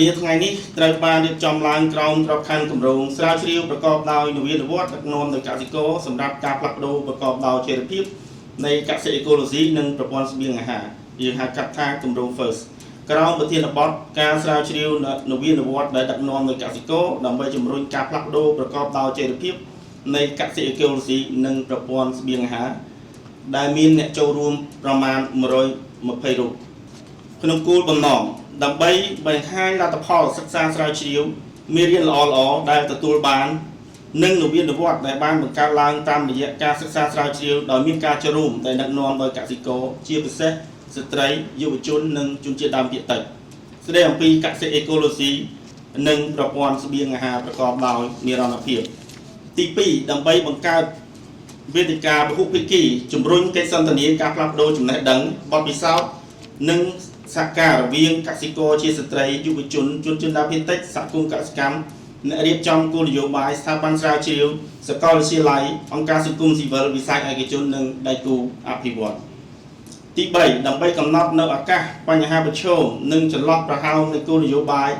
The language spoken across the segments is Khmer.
នាថ្ងៃនេះត្រូវបានរៀបចំឡើងក្រោមក្របខ័ណ្ឌគម្រោងស្រាវជ្រាវប្រកបដោយនវានុវត្តន៍ដឹកនាំដោយកសិករសម្រាប់ការផ្លាស់ប្ដូរប្រកបដោយចីរភាពនៃកសិអេកូឡូស៊ីនិងប្រព័ន្ធស្បៀងអាហារយើងហៅកាត់ថាគម្រោង FIRST ក្រោមប្រធានបទការស្រាវជ្រាវនវានុវត្តន៍ដែលដឹកនាំដោយកសិករដើម្បីជំរុញការផ្លាស់ប្ដូរប្រកបដោយចីរភាពនៃកសិអេកូឡូស៊ីនិងប្រព័ន្ធស្បៀងអាហារដែលមានអ្នកចូលរួមប្រមាណ120រូប ក្នុងគោលបំណងដើម្បីបង្ហាញលទ្ធផលសិក្សាស្រាវជ្រាវមេរៀនល្អៗដែលទទួលបាន និងនវានុវត្តន៍ដែលបានបង្កើតឡើងតាមរយៈការសិក្សាស្រាវជ្រាវដោយមានការចូលរួមដែលដឹកនាំដោយកសិករជាពិសេសស្ត្រីយុវជននិងជនជាតិដើមភាគតិចស្ដីអំពីកសិអេកូឡូស៊ីនិងប្រព័ន្ធស្បៀងអាហារប្រកបដោយនិរន្តរភាពទី2ដើម្បីបង្កើត វេទិកាពហុភាគីជំរុញកិច្ចសន្ទនាការផ្លាស់ប្ដូរចំណេះដឹងបទពិសោធន៍និងសហការរវាងកសិករជាស្ត្រីយុវជនជនជាតិដើមភាគតិចសហគមន៍កសិកម្មអ្នករៀបចំគោលនយោបាយស្ថាប័នស្រាវជ្រាវសាកលវិទ្យាល័យអង្គការសង្គមស៊ីវិលវិស័យឯកជននិងដៃគូអភិវឌ្ឍន៍ទី3ដើម្បីកំណត់នៅឱកាសបញ្ហាប្រឈមនិងចន្លោះប្រហោងនៃគោលនយោបាយ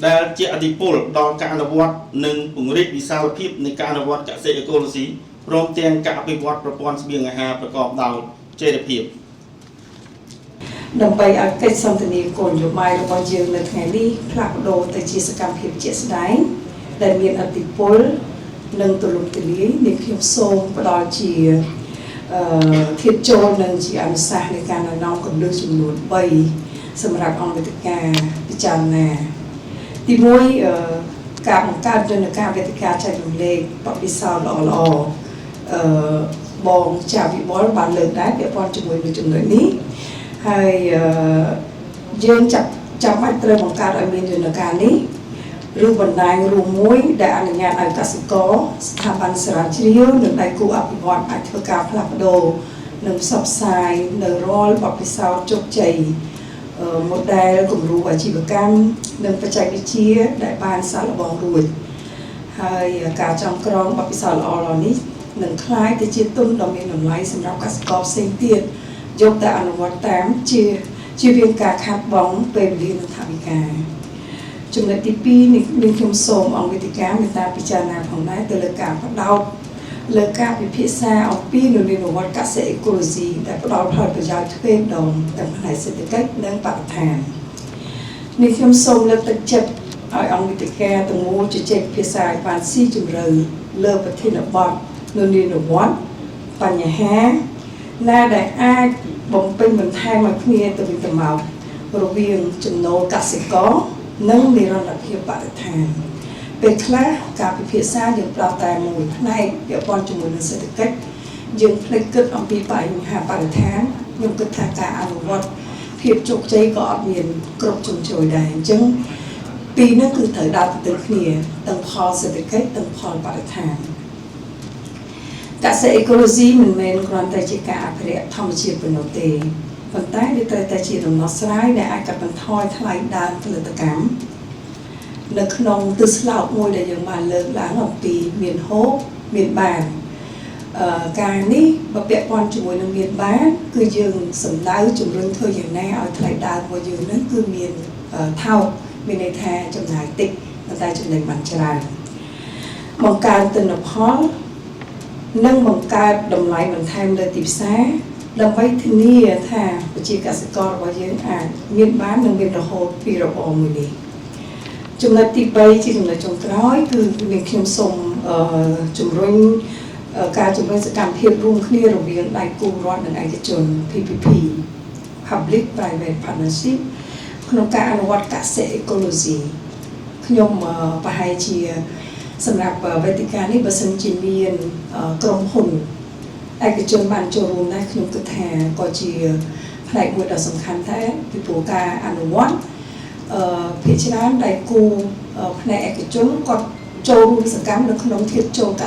ដែលជាឥទ្ធិពលដល់ការអនុវត្តនិងពង្រីកវិសាលភាពនៃការអនុវត្តកសិអេកូឡូស៊ីព្រមទាំងការអភិវឌ្ឍប្រព័ន្ធស្បៀងអាហារប្រកបដោយចីរភាព ដើម្បីឲ្យកិច្ចសន្ទនាគោលនយោបាយរបស់យើងនៅថ្ងៃនេះផ្លាស់ប្ដូរទៅជាសកម្មភាពជាក់ស្ដែងដែលមានឥទ្ធិពលនិងទូលំទូលាយនេះខ្ញុំសូមផ្ដល់ជាអឺធាតុចូលនិងជាអនុសាសន៍នៃការណែនាំគន្លឹះចំនួន3សម្រាប់អង្គវេទិកាពិចារណាទី1អឺការបង្កើតយន្តការវេទិកាចែករំលែកបទពិសោធន៍ល្អៗអឺបងចាវិបុលបានលើកដែរពាក់ព័ន្ធជាមួយនឹងចំណុចនេះ ហើយអឺយើងចាប់ចាំបាច់ត្រូវបង្កើតឲ្យមានយន្តការនេះឬបណ្ដាញរួមមួយដែលអនុញ្ញាតឲ្យកសិករស្ថាប័នស្រាវជ្រាវនិងដៃគូអភិវឌ្ឍអាចធ្វើការផ្លាស់ប្ដូរនិងផ្សព្វផ្សាយនៅរាល់បទពិសោធន៍ជោគជ័យអឺ model គំរូអាជីវកម្មនិងបច្ចេកវិទ្យាដែលបានសាកល្បងរួចហើយការចងក្រងបទពិសោធន៍ល្អៗនេះនឹងក្លាយទៅជាទុនដ៏មានតម្លៃសម្រាប់កសិករផ្សេងទៀត យកទៅអនុវត្តតាមជាជាវាងការខាតបង់ពេលវេលានិងថវិកាចំណុចទី2នេះនាងខ្ញុំសូមអង្គវេទិកាមេត្តាពិចារណាផងដែរទៅលើការផ្ដោតលើការពិភាក្សាអំពីនវានុវត្តន៍កសិអេកូឡូស៊ីដែលផ្ដល់ផលប្រយោជន៍ទ្វេដងទាំងផ្នែកសេដ្ឋកិច្ចនិងបរិស្ថាននេះខ្ញុំសូមលើកទឹកចិត្តឲ្យអង្គវេទិកាទាំងមូលជជែកពិភាក្សាឲ្យបានស៊ីជម្រៅលើប្រធានបទនវានុវត្តន៍បញ្ហា ណាដែលអាចបំពេញបន្ថែមឲ្យគ្នាទៅវិញទៅមករវាងចំណូលកសិករនិងនិរន្តរភាពបរិស្ថានពេលខ្លះការពិភាក្សាយើងផ្ដោតតែមួយផ្នែកពាក់ព័ន្ធជាមួយនឹងសេដ្ឋកិច្ចយើងភ្លេចគិតអំពីបញ្ហាបរិស្ថានខ្ញុំគិតថាការអនុវត្តភាពជោគជ័យក៏អត់មានគ្រប់ជ្រុងជ្រោយដែរអញ្ចឹងពីរនេះគឺត្រូវដើរទៅគ្នាទាំងផលសេដ្ឋកិច្ចទាំងផលបរិស្ថាន កសិអេកូឡូស៊ីមិនមែនគ្រាន់តែជាការអភិរក្សធម្មជាតិប៉ុណ្ណោះទេប៉ុន្តែវាត្រូវតែជាដំណោះស្រាយដែលអាចកាត់បន្ថយថ្លៃដើមផលិតកម្មនៅក្នុងទិសស្លោកមួយដែលយើងបានលើកឡើងអំពីមានហូបមានបានអឺការនេះបើពាក់ព័ន្ធជាមួយនឹងមានបាន គឺយើងសំដៅជំរុញធ្វើយ៉ាងណាឲ្យថ្លៃដើមរបស់យើងនឹងគឺមានថោកមានន័យថាចំណាយតិចប៉ុន្តែចំណេញបានច្រើនបង្កើនទិន្នផល និងបង្កើតតម្លៃបន្ថែមលើទីផ្សារដើម្បីធានាថាប្រជាកសិកររបស់យើងអាចមានបាននិងមានរហូតពីរបរមួយនេះចំណុចទី3ជាចំណុចចុងក្រោយគឺនាងខ្ញុំសូមអឺជំរុញការជំរុញសកម្មភាពរួមគ្នារវាងដៃគូរដ្ឋនិងឯកជន PPP Public Private Partnership ក្នុងការអនុវត្តកសិអេកូឡូស៊ីខ្ញុំប្រហែលជាសម្រាប់វេទិកានេះបើសិនជាមានក្រុមហ៊ុនឯកជនបានចូលរួមដែរខ្ញុំគិតថាក៏ជាផ្នែកមួយដ៏សំខាន់ដែរពីព្រោះការអនុវត្តអឺភាគច្រើនដៃគូផ្នែកឯកជនគាត់ចូលរួមសកម្មនៅក្នុងធាតុចូលក